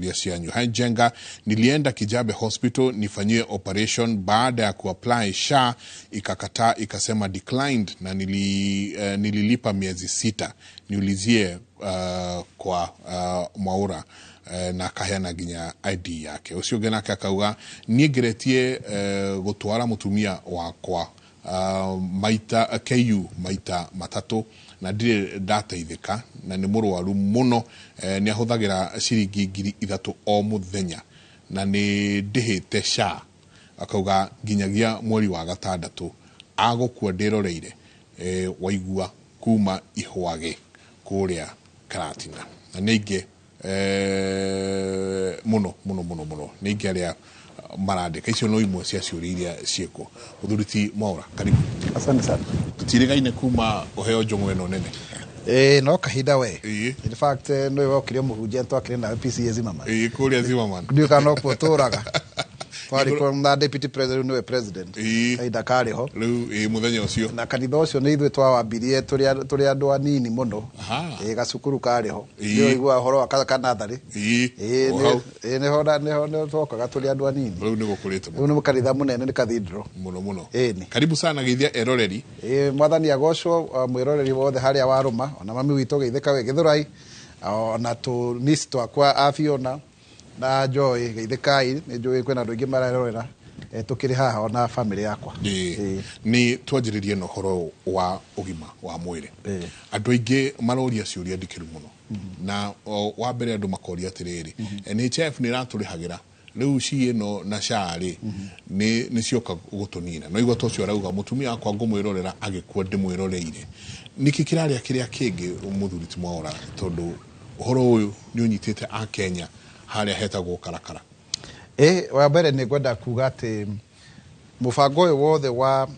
Ciũria cianyu. Hi Njenga, nilienda Kijabe Hospital nifanyiwe operation, baada ya kuapply SHA ikakataa, ikasema declined na nililipa miezi 6. Niulizie kwa Mwaura na akaheana nginya ID yake. Ũcio ũngĩ nake akauga, niĩ ngeretie gũtwara mũtumia wakwa maita KU maita matatũ na ndirĩ ndateithĩka, na nĩ mũrwaru mũno, nĩ ahũthagĩra ciringi 3000 o mũthenya na nĩ ndĩhĩte SHA. Akauga nginyagia mweri wa gatandatũ agũkua ndĩroreire. Waigua kuma Ihwagĩ kũrĩa Karatina. Na nĩ aingĩ mũno mũno mũno mũno, nĩ aingĩ arĩa marandĩka. Icio no imwe cia ciũria iria ciĩkuo. Mũthuri ti Mwaura, karibu. Asante sana. Tũtirĩgaine kuma ũheo njũng'wa ĩno nene. Ĩĩ, no kahinda we. In fact, nĩwe wokire mũhunjia, twakire nawe PCEA Zimmerman. Ĩĩ, kũrĩa Zimmerman. Ndiũĩ kana nokuo tũraga. Twarĩ kuo na deputy president, nĩwe president. Kahinda karĩ ho. Rĩu ĩĩ, mũthenya ũcio. Na kanitha ũcio nĩ ithuĩ twawambirie tũrĩ andũ anini mũno. Ĩĩ, gacukuru karĩ ho. Nĩ ũiguaga ũhoro wa kanatharĩ. Ĩĩ, O hau. Ĩĩ, nĩho twokaga tũrĩ andũ anini. Rĩu nĩ gũkũrĩte mũno. Rĩu nĩ kanitha mũnene, nĩ cathedral. Mũno mũno. Ĩni. Karibu sana, geithia eroreri. Ĩĩ, Mwathani agocwo. Mwĩroreri wothe harĩa warũma, ona mami witũ geithĩka wĩ Gĩthũrai, ona tũ niece twakwa a Fiona na Joy, geithĩkai. Nĩ njũĩ kwĩna andũ aingĩ marerorera. Tũkĩrĩ haha ona family yakwa. Ĩĩ. Nĩ twanjĩrĩrie na ũhoro wa ũgima wa mwĩrĩ. Andũ aingĩ maroria ciũria ndikĩru mũno, na wa mbere andũ makoria atĩrĩrĩ, NHIF nĩ ĩratũrĩhagĩra, rĩu SHI ĩno na SHA rĩ, nĩ cioka gũtũnina? No igua ta ũcio arauga, mũtumia wakwa ngũmwĩrorera agĩkua ndĩmwĩroreire. Nĩkĩ kĩrarĩa kĩrĩa kĩngĩ, mũthuri ti Mwaura? Tondũ ũhoro ũyũ nĩ ũnyitĩte Akenya harĩa hetagwo karakara. Ĩ, wa mbere nĩ ngwenda kuga atĩ mũbango ũyũ wothe wa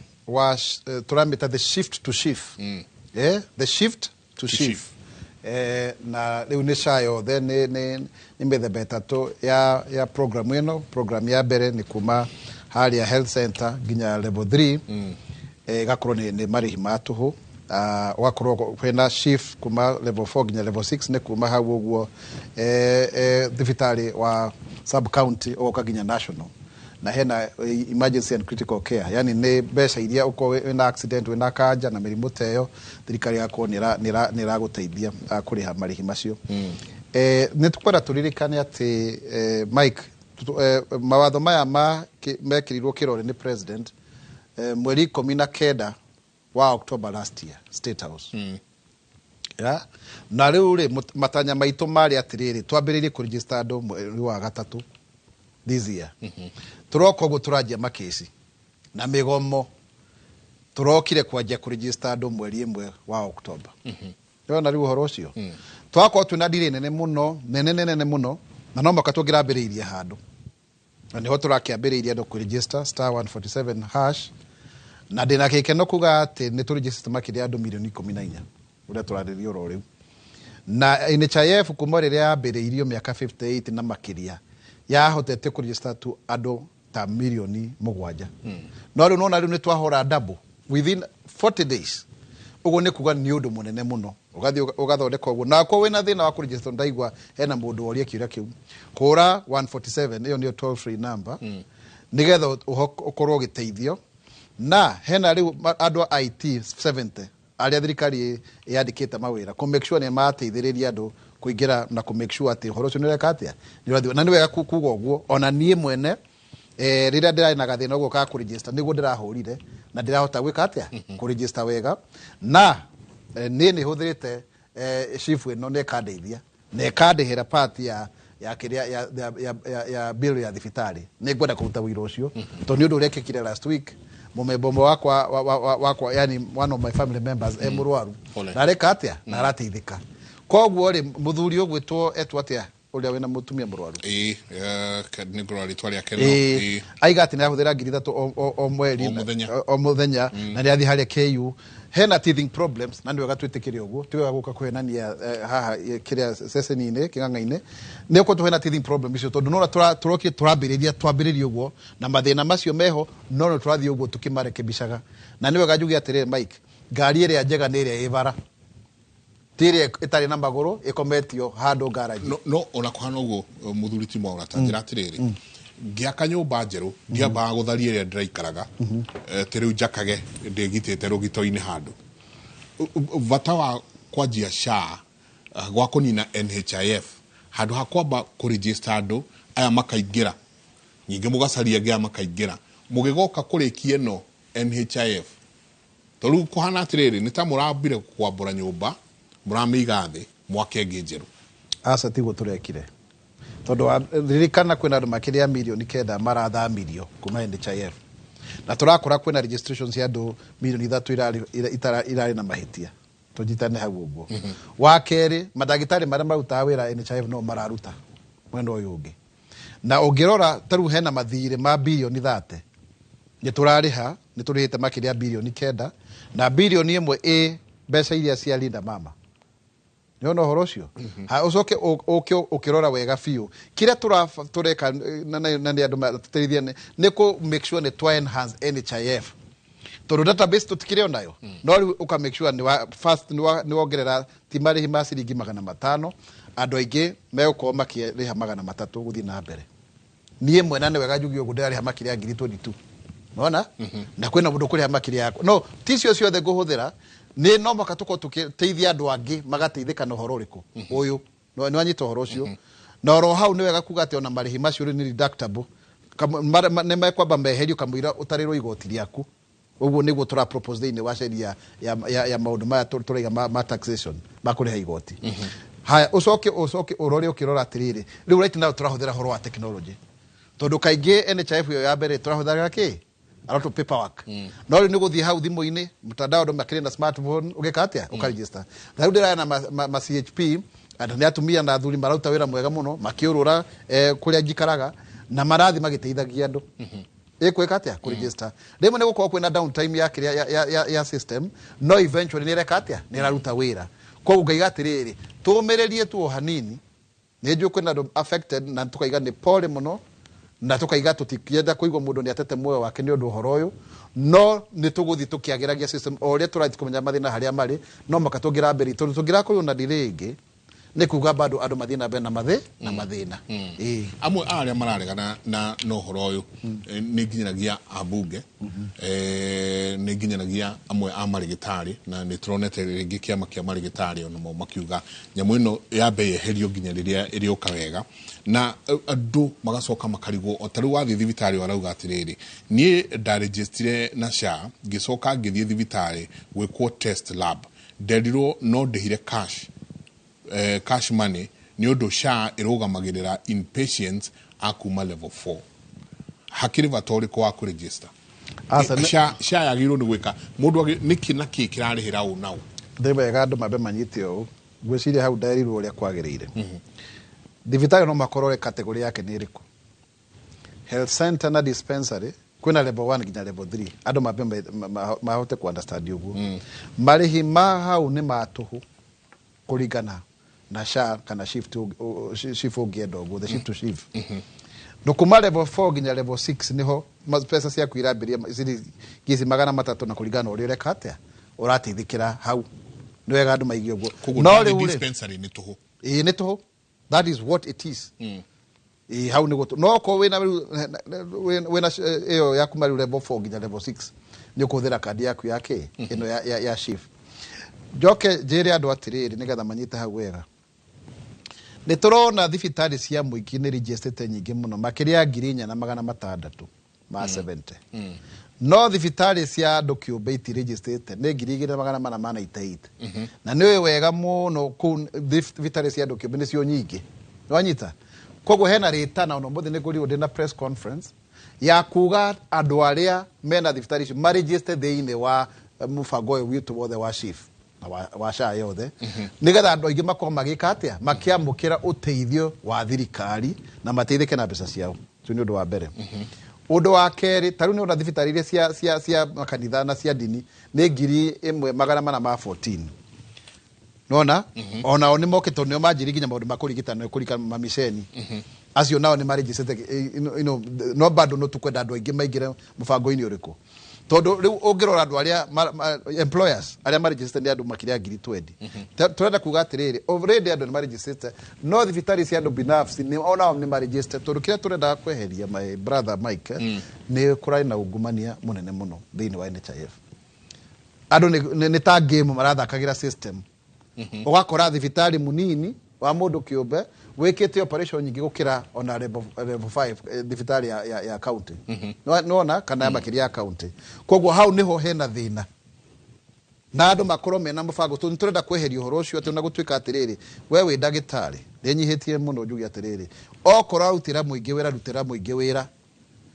tũramĩta the shift to SHIF, the shift to to SHIF. SHIF. Na rĩu nĩ SHA yothe, nĩ mĩthemba ĩtatũ ya program ĩno. Program ya mbere nĩ kuma harĩa health center nginya level 3, ĩgakorwo nĩ marĩhi ma tũhũ. Ũgakorwo kwĩna SHIF kuma level 4 nginya level 6, nĩ kuma hau ũguo thibitarĩ wa sub county ũgoka nginya national, na hena emergency and critical care, yani nĩ mbeca iria ũkorwo wĩna accident, wĩna kanja na mĩrimũ ta ĩyo, thirikari ĩgakorwo nĩ ĩragũteithia kũrĩha marĩhi macio. Nĩ tũkwenda tũririkane atĩ Mike, mawatho maya mekĩrirwo kĩrore nĩ president mweri 19 wa October last year, State House. Ya? Na rĩu rĩ, matanya maitũ marĩ atĩrĩrĩ, twambĩrĩirie kũregister andũ mweri wa gatatũ this year. Tũroka ũguo tũranjia makĩci na mĩgomo, tũrokire kwanjia kũregister andũ mweri 1 wa October. Nĩwona rĩu ũhoro ũcio twakorwo twĩna delay nene mũno, nene nene mũno, na no mũhaka tũngĩrambĩrĩirie handũ, na nĩho tũrakĩambĩrĩirie andũ kũregister *147#, na ndĩna gĩkeno kuga atĩ nĩ tũregister makĩria ya andũ mirioni 14 ũrĩa tũrarĩria oro rĩu. Na NHIF kuma rĩrĩa yambĩrĩirio mĩaka 58 na makĩria yahotete kũregister tu andũ ta mirioni 7, no rĩu nona rĩu nĩ twahũra double within 40 days. Ũguo nĩ kuga nĩ ũndũ mũnene mũno. Ũgathiĩ ũgathondeka ũguo, na akorwo wĩna thĩna wa kũregister, ndaigua hena mũndũ woria kĩũria kĩu, hũra 147, ĩyo nĩyo toll free number, nĩgetha ũkorwo ũgĩteithio. Na hena rĩu andũ a IT 70 arĩa thirikari yandĩkĩte mawĩra kũ make sure nĩ mateithĩrĩria andũ kũingĩra na kũ make sure atĩ ũhoro ũcio nĩ ũreka atĩa, nĩ ũrathiĩ. Na nĩ wega kuga ũguo, ona niĩ mwene rĩrĩa ndĩrarĩ na gathĩna ũguo ka kũregister, nĩguo ndĩrahũrire na ndĩrahota gwĩka atĩa, kũregister wega. Na niĩ nĩ hũthĩrĩte SHIF ĩno nĩ ĩkandeithia na ĩkandĩhĩra part ya kĩrĩa ya bill ya thibitarĩ. Nĩ ngwenda kũruta wĩra ũcio tondũ nĩ ũndũ ũrekĩkire last week. Mũmemba ũmwe wakwa, yani one of my family members, e mũrwaru. Pole. Na areka atĩa, na arateithĩka. Koguo rĩ, mũthuri ũgwĩtwo etwo atĩa, ũrĩa wĩna mũtumia mũrwaru? Ĩĩ, nĩ ngũrora rĩtwa rĩake no Ĩĩ, aiga atĩ nĩ arahũthĩra 3000 o mweri. O mũthenya. O mũthenya, na nĩ athiĩ harĩa KU hena teething problems, na nĩ wega twĩtĩkĩre ũguo, ti wega gũka kũhenania haha kĩrĩa ceceni-inĩ kĩng'ang'a-inĩ. Nĩ ũkorwo hena teething problem icio, tondũ nona tũrokire tũrambĩrĩria, twambĩrĩria ũguo na mathĩna macio meho, no nĩ tũrathiĩ ũguo tũkĩmarekebishaga. Na nĩ wega njuge atĩrĩrĩ Mike, ngari ĩrĩa njega nĩ ĩrĩa ĩ bara. Ti ĩrĩa ĩtarĩ na magũrũ ĩkometio handũ garage. No ona kũhana ũguo, mũthuri ti Mwaura, ta njĩra atĩrĩrĩ, ngĩaka nyũmba njerũ ndiambaga gũtharia ĩrĩa ndĩraikaraga, tĩ rĩu njakage ndĩgitĩte rũgito-inĩ handũ. Bata wa kwanjia SHA, gwa kũnina NHIF, handũ ha kwamba kũregister andũ aya makaingĩra, ningĩ mũgacaria angĩ aya makaingĩra, mũgĩgoka kũrĩkia ĩno NHIF, to rĩu kũhana atĩrĩrĩ, nĩ ta mũrambire kwambũra nyũmba, mũramĩiga thĩ, mwake ĩngĩ njerũ. Aca, tiguo tũrekire, tondũ ririkana kwĩna andũ makĩria ya 9 mirioni marathamirio kuma NHIF, na tũrakora kwĩna registration cia andũ 3 mirioni irarĩ na mahĩtia. Tũnyitane hau ũguo. Wa kerĩ, mandagĩtarĩ marĩa marutaga wĩra NHIF no mararuta mwena ũyũ ũngĩ, na ũngĩrora ta rĩu hena mathirĩ ma birioni 30 nĩ tũrarĩha, nĩ tũrĩhĩte makĩria ya 9 birioni, na 1 birioni ĩ mbeca iria cia Linda Mama. Nĩwona ũhoro ũcio? Ha ũcoke ũke ũkĩrora wega biũ kĩrĩa tũreka na nĩ andũ matũteithia nĩ kũ make sure nĩ twa enhance NHIF, tondũ database tũtikĩrĩ onayo. No rĩu ũka make sure nĩ wa first nĩ wongerera ti marĩhi ma ciringi 500, andũ aingĩ megũkorwo makĩrĩha 300 gũthiĩ na mbere. Niĩ mwena nĩ wega njuge ũguo, ndĩrarĩha makĩria ya ngiri 22, nona na kwĩna mũndũ ũkũrĩha makĩria yakwa, no ti cio ciothe ngũhũthĩra. Nĩ no mũhaka tũkorwo tũgĩteithia andũ angĩ magateithĩka na ũhoro ũrĩkũ ũyũ. Nĩ wanyita ũhoro ũcio? Na oro hau nĩ wega kuga atĩ ona marĩhi macio rĩu nĩ deductible. Nĩ mekwamba meherio kamũira ũtarĩrwo igoti rĩaku. Ũguo nĩguo tũra propose thĩinĩ wa sheria ya maũndũ maya tũraiga ma taxation, ma kũrĩha igoti. Haya, ũcoke ũrore, ũkĩrora atĩrĩrĩ, rĩu right now tũrahũthĩra ũhoro wa technology, tondũ kaingĩ NHIF ĩyo ya mbere tũrahũthĩra kĩ a lot of paperwork, no rĩu nĩ gũthiĩ hau thimũ-inĩ, mtandao, andũ makĩrĩ na smartphone, ũgĩka atĩa? Ũkaregister. Na rĩu ndĩraya na ma CHP, andũ nĩ atumia na athuri maruta wĩra mwega mũno makĩũrũra kũrĩa njikaraga, na marathi magĩteithagia andũ ĩkwĩka atĩa? Kũregister. Rĩmwe nĩ gũkorwo kwĩna downtime ya kĩrĩa ya system, no eventually nĩ ĩreka atĩa? Nĩ ĩraruta wĩra. Koguo ngaiga atĩrĩrĩ, tũmĩrĩrie tu o hanini. Nĩ njũĩ kwĩna andũ affected, na tũkaiga nĩ pole mũno, na tũkaiga tũtikĩenda kũigua mũndũ nĩ atete muoyo wake nĩ ũndũ ũhoro ũyũ, no nĩ tũgũthiĩ tũkĩagĩragia system o ũrĩa tũrathiĩ kũmenya mathĩna harĩa marĩ. No maka tũngĩrambĩrĩria, tondũ tũngĩrakorirwo na delay ĩngĩ, nĩ kuga bado andũ mathiĩ na mbere na mathĩna. Ĩĩ. Amwe a arĩa mararegana na ũhoro ũyũ, nĩ nginyanagia ambunge, nĩ nginyanagia amwe a marĩgĩtarĩ, na nĩ tũronete rĩngĩ kĩama kĩa marĩgĩtarĩ onamo makiuga nyamũ ĩno yambe yeherio nginya rĩrĩa ĩrĩũka wega, na andũ magacoka makarigwo. O ta rĩu wathiĩ thibitarĩ warauga atĩrĩrĩ, niĩ ndarejistire na SHA, ngĩcoka ngĩthiĩ thibitarĩ gwĩkwo test lab, nderirwo no ndĩhire cash, cash money, nĩ ũndũ SHA ĩrũgamagĩrĩra inpatients a kuma level 4. Hakĩrĩ bata ũrĩkũ wa kũregister? Aca, SHA yagĩrĩirwo nĩ gwĩka mũndũ nĩkĩ na kĩ kĩrarĩhĩra ũũ na ũũ? Nĩ wega andũ mambe manyite ũũ. Ngwĩciria hau nderirwo ũrĩa kwagĩrĩire. Thibitarĩ no makorore category yake nĩ ĩrĩkũ. Health center na dispensary kwĩna level 1 nginya level 3. Andũ mambe mahote ku understand ũguo. Marĩhi ma hau nĩ ma tũhũ kũringana na SHA kana shift, shift ũngĩenda ũguo, the shift to shift. No kuma level 4 nginya level 6 niho mbeca ciaku irambĩrĩria ciringi ici 300, na kũringana na ũrĩa ũreka atĩa ũrateithĩkĩra hau. Nĩ wega andũ maigue ũguo. Koguo No ndathiĩ rĩu rĩ, dispensary nĩ tũhũ? Ĩĩ, nĩ tũhũ. That is what it is. Ĩĩ, hau nĩguo no okorwo wĩna rĩu wĩna ĩyo ya kuma rĩu level 4 nginya level 6, nĩ ũkũhũthĩra kandi yaku ya kĩ ĩno ya SHIF. Njoke njĩre andũ atĩrĩrĩ, nĩgetha manyite hau wega, nĩ tũrona thibitarĩ cia mũingĩ nĩ registrĩte nyingĩ mũno, makĩria ya 4670, no thibitarĩ cia andũ kĩũmbe itiregistrĩte nĩ 2498. Na nĩ ũĩ wega mũno kũu thibitarĩ cia andũ kĩũmbe nĩcio nyingĩ. Nĩwanyita? Koguo hena rĩtana, ona ũmũthĩ nĩ ngũrirwo ndĩ na press conference ya kuga andũ arĩa mena thibitarĩ icio maregister thĩinĩ wa mũbango ũyũ witũ wothe wa SHIF na wa SHA yothe, nĩgetha andũ aingĩ makorwo magĩka atĩa? Makĩamũkĩra ũteithio wa thirikari na mateithĩke na mbeca ciao. Ũcio nĩ ũndũ wa mbere. Ũndũ wa kerĩ, ta rĩu nĩ ũrona thibitarĩ iria cia makanitha na cia ndini nĩ 1414. Nona onao nĩ mokĩte, nĩo manjĩrĩ nginya maũndũ ma kũrigitana kũrika mamiceni acio nao nĩ marĩnjicĩte, no bado no tũkwenda andũ aingĩ maingĩre mũbango-inĩ ũrĩkũ. Tondũ rĩu ũngĩrora andũ arĩa employers arĩa maregister nĩ andũ makĩria ya 20,000. Tũrenda kuga atĩrĩrĩ, already andũ nĩ maregister, no thibitarĩ cia andũ binafsi nĩ onao nĩ maregister, tondũ kĩrĩa tũrendaga kweheria, my brother Mike, nĩ kũrarĩ na ungumania mũnene mũno thĩinĩ wa NHIF. Andũ nĩ ta game marathakagĩra system. Ũgakora thibitarĩ mũnini wa mũndũ kĩũmbe wĩkĩte operation nyingĩ gũkĩra ona level 5 thibitarĩ ya county. Nĩwona kana ya makĩria ya county. Koguo hau nĩho hena thĩna na andũ makorwo mena mũbango, tondũ nĩtũrenda kweheria ũhoro ũcio, atĩ ona gũtuĩka atĩrĩrĩ, we wĩ ndagĩtarĩ, ndĩnyihĩtie mũno njuge atĩrĩrĩ, okorwo arutĩra mũingĩ wĩra, rutĩra mũingĩ wĩra,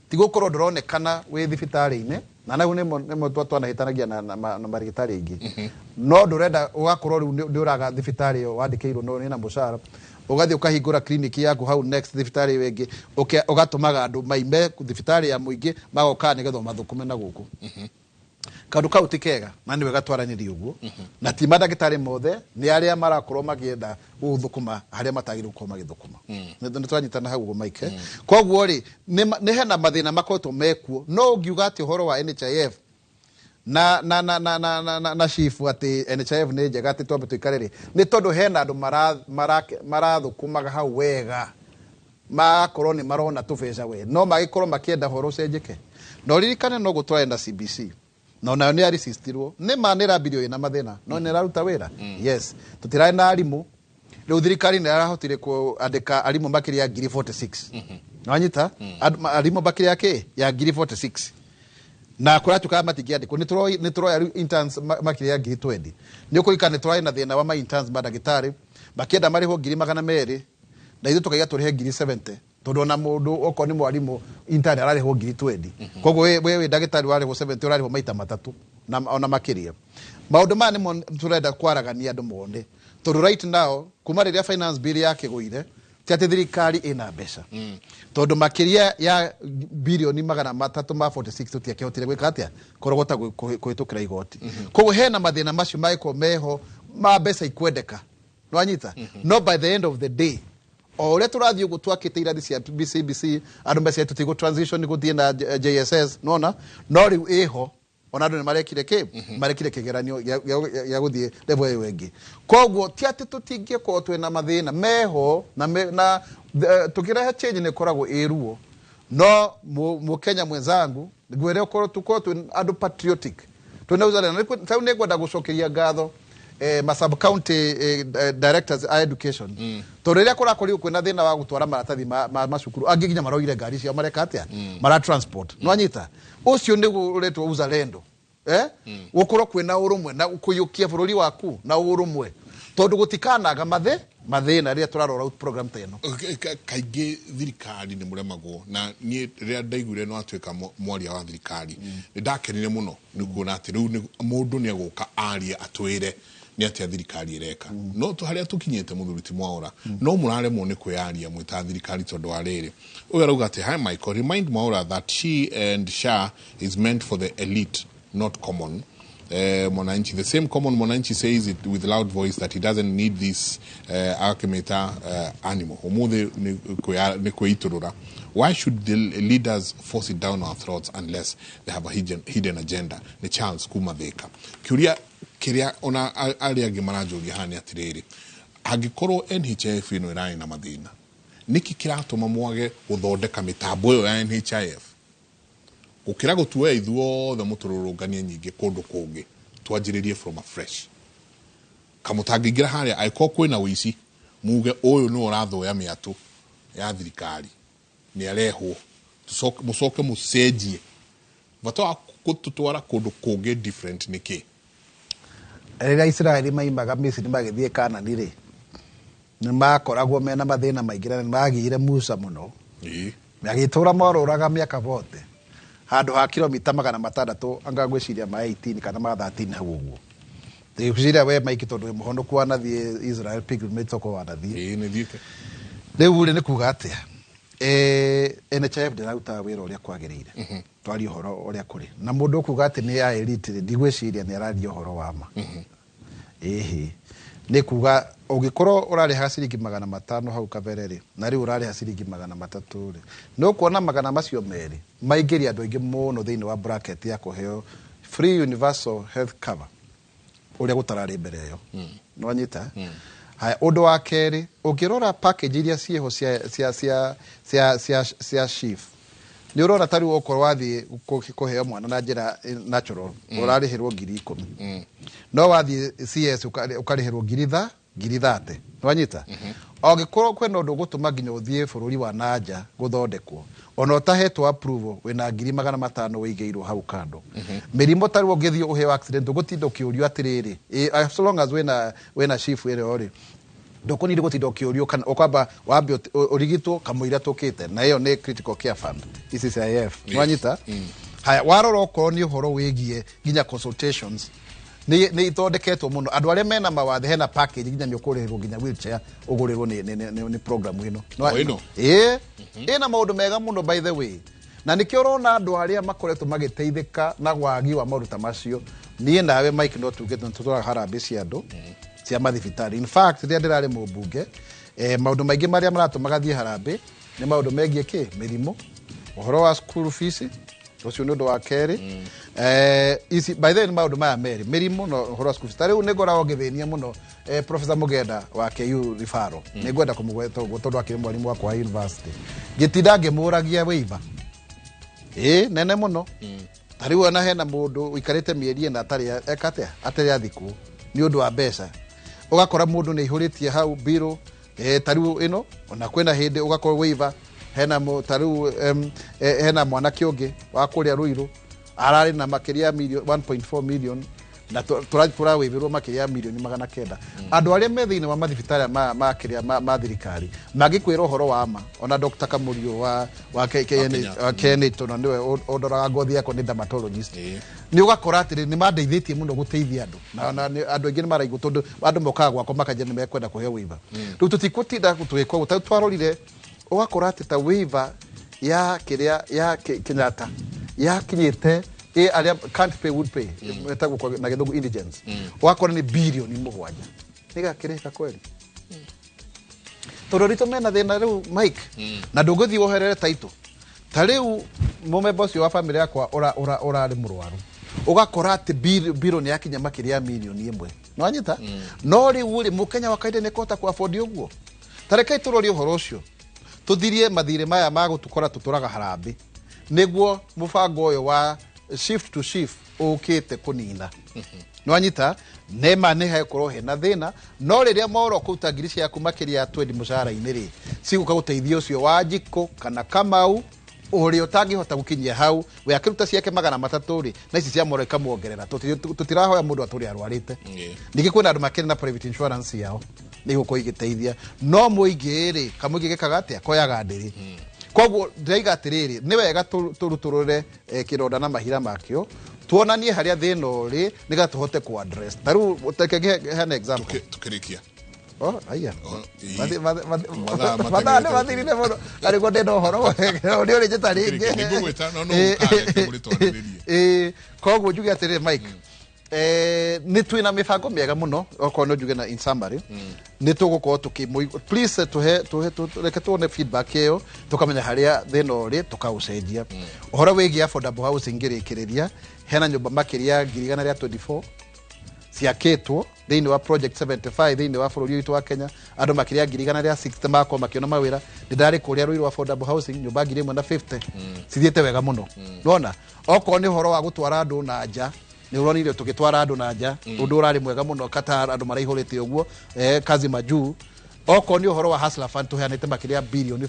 ti gũkorwo ndũronekana wĩ thibitarĩ-inĩ. Na nau nĩmo twanahĩtanagia na marĩgĩtarĩ aingĩ, no ndũrenda ũgakorwo rĩu nĩ ũraga thibitarĩ ĩyo wandĩkĩirwo, no nĩ na mũcara, ũgathiĩ ũkahingũra clinic yaku hau next thibitarĩ ĩyo ĩngĩ, ũgatũmaga andũ maime thibitarĩ ya mũingĩ magoka nĩgetha mathũkũme na gũkũ. Kaũndũ kau ti kega, na nĩ wega twaranĩrie ũguo. Na ti mandagĩtarĩ mothe, nĩ arĩa marakorwo makĩenda gũthũkũma harĩa matagĩrĩirwo gũkorwo magĩthũkũma. Nĩ twanyitana hau ũguo, Mike? Koguo rĩ, nĩ hena mathĩna makoretwo mekuo, no ũngiuga atĩ ũhoro wa NHIF na SHIF, atĩ NHIF nĩ njega, atĩ twambe tũikare rĩ, nĩ tondũ hena andũ marathũkũmaga hau wega, magakorwo nĩ marona tũbeca we, no magĩkorwo makĩenda ũhoro ũcenjeke. Na ũririkane no gũtware na CBC, na onayo nĩ yaresistirwo. Nĩ ma nĩ ĩrambirio ĩna mathĩna, no nĩ ĩraruta wĩra. Yes, tũtirarĩ na arimũ. Rĩu thirikari nĩ ĩrahotire kũandĩka arimũ makĩria ya 46,000. Nĩwanyita? Arimũ makĩria ya kĩ ya 46,000, na kũratuĩkaga matingĩandĩkwo. Nĩ tũroya rĩu interns makĩria ya 20,000. Nĩ ũkũririkana nĩ tũrarĩ na thĩna wa ma interns, mandagĩtarĩ makĩenda marĩhwo 200,000, na ithuĩ tũkaiga tũrĩhe 70,000, tondũ ona mũndũ okorwo nĩ mwarimũ intern ararĩhwo 20,000. Koguo we wĩ ndagĩtarĩ warĩhwo 70, ũrarĩhwo maita matatũ na ona makĩria. Maũndũ maya nĩmo tũrenda kwaragania andũ mone, tondũ right now, kuma rĩrĩa finance bill yakĩgũire, ti atĩ thirikari ĩna mbeca, tondũ makĩria ya 346 birioni tũtiakĩhotire gwĩka atĩa, kũrogota kũhĩtũkĩra igoti. Koguo hena mathĩna macio mangĩkorwo meho ma mbeca ikwendeka. Nĩwanyita? No by the end of the day, o ũrĩa tũrathiĩ ũguo twakĩte irathi cia CBC, andũ mbeca tũtigũ transition gũthiĩ na JSS, nona no rĩu ĩho, ona andũ nĩ marekire kĩ, marekire kĩgeranio gĩa gũthiĩ level ĩyo ĩngĩ. Koguo ti atĩ tũtingĩkorwo twĩna mathĩna meho, na tũkĩrehe change nĩ ĩkoragwo ĩ ruo. No mũkenya mwenzangu, ngwĩre ũkorwo tũkorwo twĩ andũ patriotic, twĩna uzalendo. Rĩu nĩ ngwenda gũcokeria ngatho ma sub county directors a education, tondũ rĩrĩa kũrakorirwo kwĩna thĩna wa gũtwara maratathi ma macukuru, angĩ nginya maroire ngari ciao, mareka atĩa, mara transport. Nĩwanyita? Ũcio nĩguo ũretwo uzalendo, eh? Gũkorwo kwĩna ũrũmwe na kũiyũkia bũrũri waku na ũrũmwe, tondũ gũtikanaga mathĩna rĩrĩa tũrarora program ta ĩno. Kaingĩ thirikari nĩ mũremagwo, na niĩ rĩrĩa ndaiguire nĩ watuĩka mwaria wa thirikari, nĩ ndakenire mũno nĩ kuona atĩ rĩu mũndũ nĩ egũka arie, atwĩre nĩ atĩa thirikari ĩreka. No harĩa tũkinyĩte, mũthuri ti Mwaũra, no mũraremwo nĩ kwĩyaria mwĩ ta thirikari, tondũ wa rĩrĩ, ũyũ arauga atĩ, "Hi Michael, remind Mwaũra that she and SHA is meant for the elite, not common mwananchi. The same common mwananchi says it with loud voice that he doesn't need this akimita animal. Umuthi ni kwĩitũrũra. Why should the leaders force it down our throats unless they have a hidden agenda?" Nĩ Charles kuma Thika. Kĩũria kĩrĩa ona arĩa angĩ maranjũria haha nĩ atĩrĩrĩ, angĩkorwo NHIF ĩno ĩrarĩ na mathĩna, nĩkĩ kĩratũma mwage gũthondeka mĩtambo ĩyo ya NHIF gũkĩra gũtuoya ithuothe mũtũrũrũnganie nyingĩ kũndũ kũngĩ, twanjĩrĩrie from afresh? Kamũtangĩingĩra harĩa, angĩkorwo kwĩna ũici, muge ũyũ nĩwe ũrathũya mĩatũ ya thirikari, nĩ arehwo. Mũcoke mũcenjie. Bata wa gũtũtwara kũndũ kũngĩ different nĩ kĩ? Rĩrĩa Isiraeli maimaga Misiri magĩthiĩ Kanani rĩ, nĩ makoragwo mena mathĩna maingĩ, na nĩ magĩire Musa mũno. Agĩtũra morũraga mĩaka bote handũ ha kilomita 600, anga ngwĩciria ma 18 kana ma 13 hau ũguo. Ngwĩciria we Mike, tondũ wĩ mũhonoku, wanathiĩ Israel pilgrimage, toko wanathiĩ. Ĩĩ, nĩ thiĩte. Rĩu rĩ, nĩ kuga atĩa, NHIF ndĩrarutaga wĩra ũrĩa kwagĩrĩire, twarie ũhoro ũrĩa kũrĩ. Na mũndũ ũkuga atĩ nĩ ya elite rĩ, ndigwĩciria nĩ araria ũhoro wa ma. Ĩhĩ, nĩ kuga Ũngĩkorwo ũrarĩhaga ciringi 500 hau kabere rĩ, na rĩu ũrarĩha ciringi 300 rĩ, nĩ ũkuona magana macio merĩ maingĩria andũ aingĩ mũno thĩinĩ wa bracket ya kũheo free universal health cover ũrĩa gũtararĩ mbere ĩyo. Nĩwanyita? Haya, ũndũ wa kerĩ, ũngĩrora package iria ciĩho cia SHIF, nĩ ũrona ta rĩu okorwo wathiĩ kũheo mwana na njĩra natural, ũrarĩhĩrwo 10,000, no wathiĩ CS ũkarĩhĩrwo 30,000. Nĩwanyita? Angĩkorwo kwĩna ũndũ ũgũtũma nginya ũthiĩ bũrũri wa nanja gũthondekwo, ona ũtahetwo approval, wĩna 500,000 wĩigĩirwo hau kando. Mĩrimũ ta rĩu ũngĩthiĩ ũheo accident, ũgũtinda ũkĩũrio atĩrĩrĩ, as long as wĩna SHIF ĩrĩa rĩ, ndũkũnindi gũtinda ũkĩũrio kana ũkwamba wambe ũrigitwo kamũira tũkĩte, na ĩyo nĩ critical care fund, CCIF. Nĩwanyita? Haya, warora okorwo nĩ ũhoro wĩgiĩ nginya consultations, nĩ ithondeketwo mũno. Andũ arĩa mena mawathe, hena package nginya nĩ ũkũrĩhĩrwo nginya wheelchair ũgũrĩrwo nĩ program ĩno. O ĩno? Ĩĩ, ĩna maũndũ mega mũno, by the way, na nĩkĩo ũrona andũ arĩa makoretwo magĩteithĩka na wagi wa maũndũ ta macio. Niĩ nawe, Mike, no tuge nĩ tũtwaraga harambĩ cia andũ cia mathibitarĩ. In fact, rĩrĩa ndĩrarĩ mũmbunge, maũndũ maingĩ marĩa maratũmaga thiĩ harambĩ nĩ maũndũ megiĩ kĩ mĩrimũ, ũhoro wa school fees, ũcio nĩ ũndũ wa kerĩ. Ici, by the way, nĩ maũndũ maya merĩ, mĩrimũ na ũhoro wa school fees. Ta rĩu nĩ ngoragwo ngĩthĩnia mũno Professor Mugenda wa KU Referral, nĩ ngwenda kũmũgweta ũguo tondũ akĩrĩ mwarimũ wakwa wa university, ngĩtinda ngĩmũragia waiver ĩ nene mũno. Ta rĩu ona hena mũndũ ũikarĩte mĩeri 4 atarĩ eka atĩa, atarĩ athikwo nĩ ũndũ wa mbeca. Ũgakora mũndũ nĩ aihũrĩtie hau mbirũ, ta rĩu ĩno ona kwĩna hĩndĩ ũgakorwo waiver hena ta rĩu hena mwanake ũngĩ wa kũrĩa Ruiru ararĩ na makĩria ya 1.4 million na tũrawĩvĩrwo makĩria ya mirioni 900. Andũ arĩa me thĩinĩ wa mathibitarĩ ma kĩrĩa ma thirikari mangĩkwĩra ũhoro wa ma. Ona Dr. Kamũriũ wa Kenyatta. Wa KNH, tondũ nĩwe ũndoraga ngothi yakwa, nĩ dermatologist, Ĩĩ. Nĩ ũgakora atĩrĩ nĩ mandeithĩtie mũno gũteithia andũ na andũ aingĩ nĩ maraigua tondũ andũ mokaga gwakwa makanjia nĩ mekwenda kũheo waiver. Rĩu tũtikũtinda tũgĩka ũguo. Ta rĩu twarorire, ũgakora atĩ ta waiver ya kĩrĩa ya Kenyatta yakinyĩte ĩ arĩa can't pay would pay, metagwo na gĩthũngũ indigents, ũgakora nĩ 7 birioni nĩgakĩrĩka kweli, tondũ ritũ mena thĩna rĩu, Mike, na ndũngĩthiĩ woherere taitũ. Ta rĩu mũmemba ũcio wa bamĩrĩ yakwa ũrarĩ mũrwaru, ũgakora atĩ biro nĩ yakinya makĩria ya 1 mirioni. Nĩwanyita? No rĩu rĩ, mũkenya wa kawaida nĩ kũhota ku afford ũguo? Ta rekei tũrorie ũhoro ũcio, tũthirie mathirĩ maya ma gũtũkora tũtũraga harambĩ, nĩguo mũbango ũyũ wa SHIF to SHIF ũkĩte kũnina. Nĩwanyita? Nema nĩ hegũkorwo hena thĩna, no rĩrĩa moro kũruta ngiri ciaku makĩria ya 20 mũcara-inĩ rĩ, cigũka gũteithia ũcio wa njikũ kana Kamau ũrĩa ũtangĩhota gũkinyia hau. We akĩruta ciake 300 rĩ, na ici cia moro ikamuongerera. Tũtirahoya mũndũ atũrĩ arwarĩte. Ningĩ kwĩna andũ makĩrĩ na private insurance yao, nĩ igũkorwo igĩteithia, no mũingĩ rĩ, kamũingĩ gĩkaga atĩa? Koyaga ndĩrĩ. Koguo ndĩraiga atĩrĩrĩ, nĩ wega tũrutũrũre kĩronda na mahira makĩo, tuonanie harĩa thĩna ũrĩ nĩgetha tũhote ku address. Ta rĩu reke heane example. Tukĩrĩkia. Oh, aya. Oh, ii. Mathaa Mathaa nĩ mathirire mũno. Na nĩguo ndĩna ũhoro ũrĩa ũrĩnjĩta rĩngĩ. Nĩngũgwĩta, no ũkareke mũrĩtwarĩrĩrie. Ĩĩ, koguo njuge atĩrĩrĩ, Mike, nĩ twĩna mĩbango mĩega mũno. Okorwo no njuge na in summary, nĩ tũgũkorwo tũkĩ, please, tũhe reke tuone feedback ĩyo, tũkamenya harĩa thĩna ũrĩ, tũkaũcenjia. Ũhoro wĩgiĩ affordable housing, ngĩrĩkĩrĩria, hena nyũmba makĩria ya 124,000 ciakĩtwo thĩinĩ wa project 75 thĩinĩ wa bũrũri witũ wa Kenya. Andũ makĩria ya 160,000 makorwo makĩona mawĩra. Nĩ ndarĩ kũrĩa Ruiru affordable housing, nyũmba 1,050 cithiĩte wega mũno. Nona okorwo nĩ ũhoro wa gũtwara andũ na nja, nĩ ũronire tũgĩtwara andũ na nja, ũndũ ũrarĩ mwega mũno. Qatar andũ maraihũrĩte ũguo, kazi majuu. Okorwo nĩ ũhoro wa Hustler Fund, tũheanĩte makĩria ya 50 birioni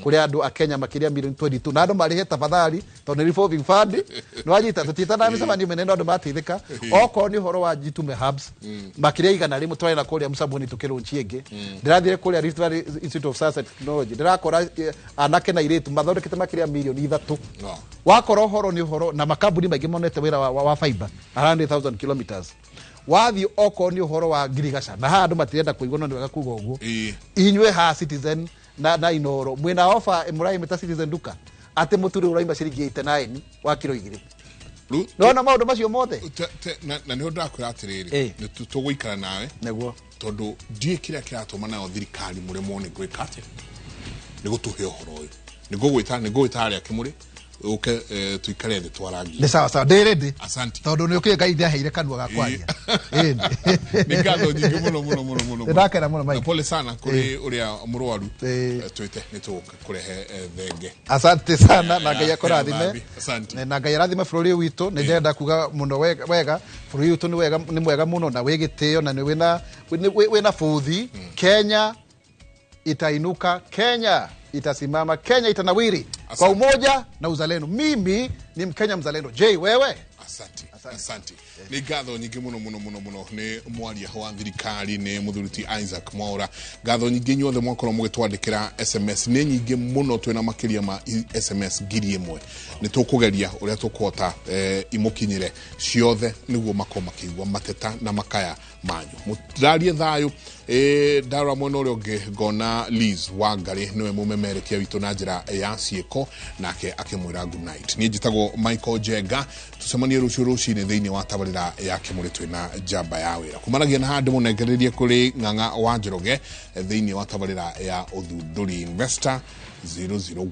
kũrĩ andũ a Kenya makĩria ya mirioni 22, na andũ marĩhe tafadhali tondũ nĩ revolving fund. Nĩwanyita? Tũtiĩtanaga mĩcemanio mĩnene, andũ mateithĩka. Okorwo nĩ ũhoro wa Jitume hubs, makĩria ya 100 twarĩ na kũrĩa Msambweni tũkĩrũnchi ĩngĩ. Ndĩrathire kũrĩa Rift Valley Institute of Science and Technology, ndĩrakora anake na airĩtu mathondekete makĩria ya 3 mirioni. No. Wakora ũhoro nĩ ũhoro na makambuni maingĩ monete wĩra wa fiber 100,000 kilometers. Wathiĩ okorwo nĩ ũhoro wa ngirigaca, na haha andũ matirenda kũigua, no nĩ wega kuga ũguo. Inyuĩ haha Citizen na Inoro mwĩna ofa mũraimĩta Citizen Duka atĩ mũtu rĩu ũraima ciringi 89 wa kiro 2. Rĩu Nona maũndũ macio mothe. Na nĩho ndakwĩra atĩrĩrĩ, Ĩĩ. nĩ tũgũikara nawe. Nĩguo. Tondũ ndiũĩ kĩrĩa kĩratũma nayo thirikari mũremwo nĩ gwĩka atĩa, nĩ gũtũhe ũhoro ũyũ. Nĩ ngũgwĩta harĩa Kĩmũrĩ ũke, tuikare thĩ twarangie. Nĩ sawa sawa, ndĩ ready. Asante. Tondũ nĩ ũkĩĩ Ngai nĩaheire kanua ga kwaria. Ĩni. Nĩ ngatho nyingĩ mũno mũno mũno mũno. Nĩ ndakena mũno, Na Mike. pole sana kũrĩ ũrĩa mũrwaru. Twĩte nĩ tũgũka kũrehe thenge. Asante sana na Ngai Ya, akũrathime. ya, asante. Na Ngai arathime bũrũri ũyũ witũ. Nĩ ndĩrenda kuga mũno wega wega, bũrũri witũ nĩ wega, nĩ mwega mũno na wĩ gĩtĩo na nĩ wĩna bũthi. Kenya itainuka, Kenya itasimama, Kenya itanawiri kwa Asante. umoja na uzalendo. Mimi ni Mkenya mzalendo. Je, wewe? Asante, asante. Nĩ ngatho nyingĩ mũno mũno mũno mũno nĩ mwaria wa thirikari, nĩ mũthuri ti Isaac Mwaura. Ngatho nyingĩ inyuothe mwakorwo mũgĩtwandĩkĩra SMS, nĩ nyingĩ mũno, twĩna makĩria ma SMS 1000. Nĩ tũkũgeria ũrĩa tũkũhota imũkinyĩre ciothe nĩguo makorwo makĩigua mateta na makaya manyu. Mũrarie thayũ. Ndarora mwena ũrĩa ũngĩ ngona Liz Wangari nĩwe mũmemerekia witũ na njĩra ya ciĩko, nake akĩmwĩra good night. Niĩ njĩtagwo Michael Njenga. Tũcemanie rũciũ rũcinĩ thĩinĩ wa tabarĩra ya Kĩmũrĩ twĩna njamba ya wĩra. Kumanagia na handũ mũnengererie kũrĩ Ng'ang'a wa Njoroge thĩinĩ wa tabarĩra ya ũthundũri Investor 001.